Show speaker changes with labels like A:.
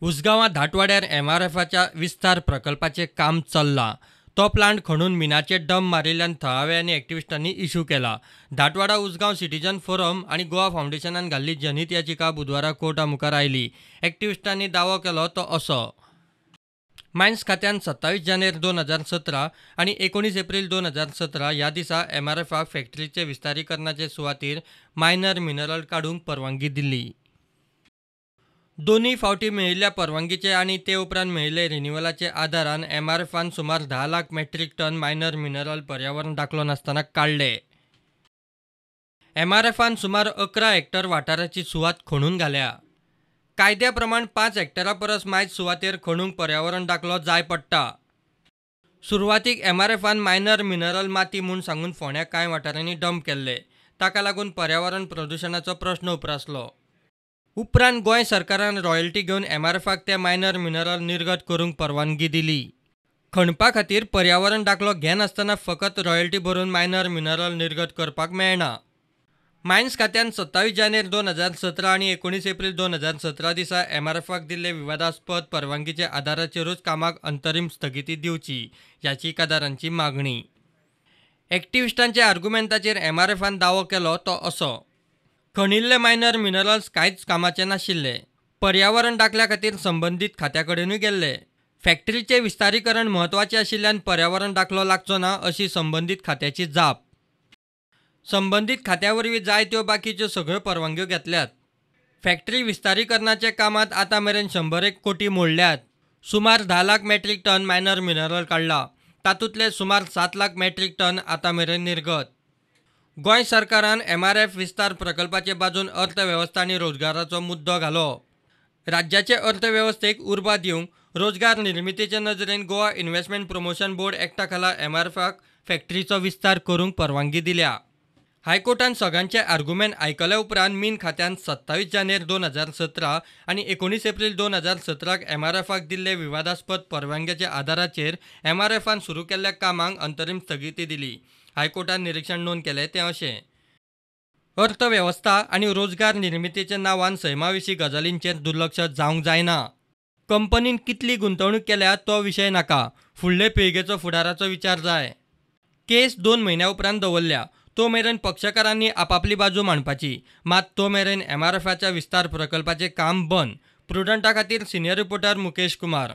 A: उसगांवां धाटवाड्यार एमआरएफाच्या विस्तार प्रकल्पाचें काम चल्लां. तो प्लांट खणून मिनाचे डंप मारिल्ल्यान थळावे आनी एक्टिविस्टांनी इशू केला. धाटवाडा उसगांव सिटीजन फोरम आनी गोवा फावंडेशनान घाल्ली जनहीत याचिका बुधवारा कोर्टा मुखार आयली. एक्टिविस्टांनी दावो केलो तो असो: मायन्स खात्यान 27 जानेर 2017 आनी 19 एप्रील 2017 ह्या दिसा एमआरएफाक फॅक्टरीचे विस्तारीकरणाचे सुवातेर मायनर मिनरल काडूंक परवानगी दिल्ली. दोनूय फावटी मेळिल्ल्या परवानगीचे आनी ते उपरांत मेळिल्ले रिन्युअलाचे आदारान एमआरएफान सुमार 10 lakh metric ton minor mineral पर्यावरण दाखलो नासतना काडले. एमआरएफान सुमार 11 हेक्टर वाठाराची सुवात खणून घाल्या. कायद्या प्रमाण 5 हेक्टरा परस मायज सुवातेर खणूंक पर्यावरण दाखलो जाय पडटा. सुरवातीक एमआरएफान मायनर मिनरल माती म्हूण सांगून फोंड्या कांय वाठारांनी डंप केल्ले. ताका लागून पर्यावरण प्रदुशणाचो प्रश्न उप्रासलो. उपरांत गोंय सरकारान रॉयल्टी घेवन एमआरएफाक ते मायनर मिनरल निर्गत करूंक परवानगी दिली. खणपा खातीर पर्यावरण दाखलो घेनासतना फकत रॉयल्टी भरून मायनर मिनरल निर्गत करपाक मेळना. मायन्स खात्यान 27 जानेर 2017 आनी 19 एप्रील 2017 दिसा एमआरएफाक दिल्ले विवादास्पद परवानगीच्या आदाराचेरूच कामाक अंतरीम स्थगिती दिवची याचिकादारांची मागणी. एक्टिविस्टांच्या आर्गुमेंटाचेर एमआरएफान दावो केलो तो असो: खणिल्ले मायनर मिनरल्स कांयच कामाचे नाशिल्ले. पर्यावरण दाखल्या खातीर संबंदीत खात्या कडेनूय गेल्ले. फॅक्टरीचें विस्तारीकरण म्हत्वाचें आशिल्ल्यान पर्यावरण दाखलो लागचो ना अशी संबंदीत खात्याची जाप. संबंदीत खात्या वरवीं जाय त्यो बाकीच्यो सगळ्यो परवानग्यो घेतल्यात. फॅक्टरी विस्तारीकरणाच्या कामांत आतां मेरेन 101 कोटी मोडल्यात. सुमार 10 lakh metric ton minor mineral काडला. तातूंतले सुमार 7 लाख मेट्रीक टन आतां मेरेन निर्गत. गोंय सरकारान एमआरएफ विस्तार प्रकल्पाचे बाजून अर्थवेवस्था आनी रोजगाराचो मुद्दो घालो. राज्याचे अर्थवेवस्थेक उर्बा दिवंक रोजगार निर्मितीचे नजरेन गोवा इन्व्हेस्टमेंट प्रमोशन बोर्ड एक्टा खाला एमआरएफाक फॅक्टरीचो विस्तार करूंक परवानगी दिल्या. हायकोर्टान सगळ्यांचे आर्गुमेंट आयकल्या उपरांत मीन खात्यान 27 जानेर 2017 आनी 19 एप्रील 2017 एमआरएफाक दिल्ले विवादास्पद परवानग्याच्या आदाराचेर एमआरएफान सुरू केल्ल्या कामांक अंतरीम स्थगिती दिली. हायकोर्टान निरीक्षण नोंद केलें तें अशें: अर्थवेवस्था आनी रोजगार निर्मितीच्या नांवान सैमा विशीं गजालींचेर दुर्लक्ष जावंक जायना. कंपनीन कितली गुंतवणूक केल्या तो विशय नाका, फुडले पिळगेचो फुडाराचो विचार जाय. केस 2 म्हयन्या उपरांत दवरल्या. तो मेरेन पक्षकारांनी आपापली बाजू मांडपाची. मात तो मेरेन एमआरएफाच्या विस्तार प्रकल्पाचें काम बंद. प्रुडंटा खातीर सिनियर रिपोर्टर मुकेश कुमार.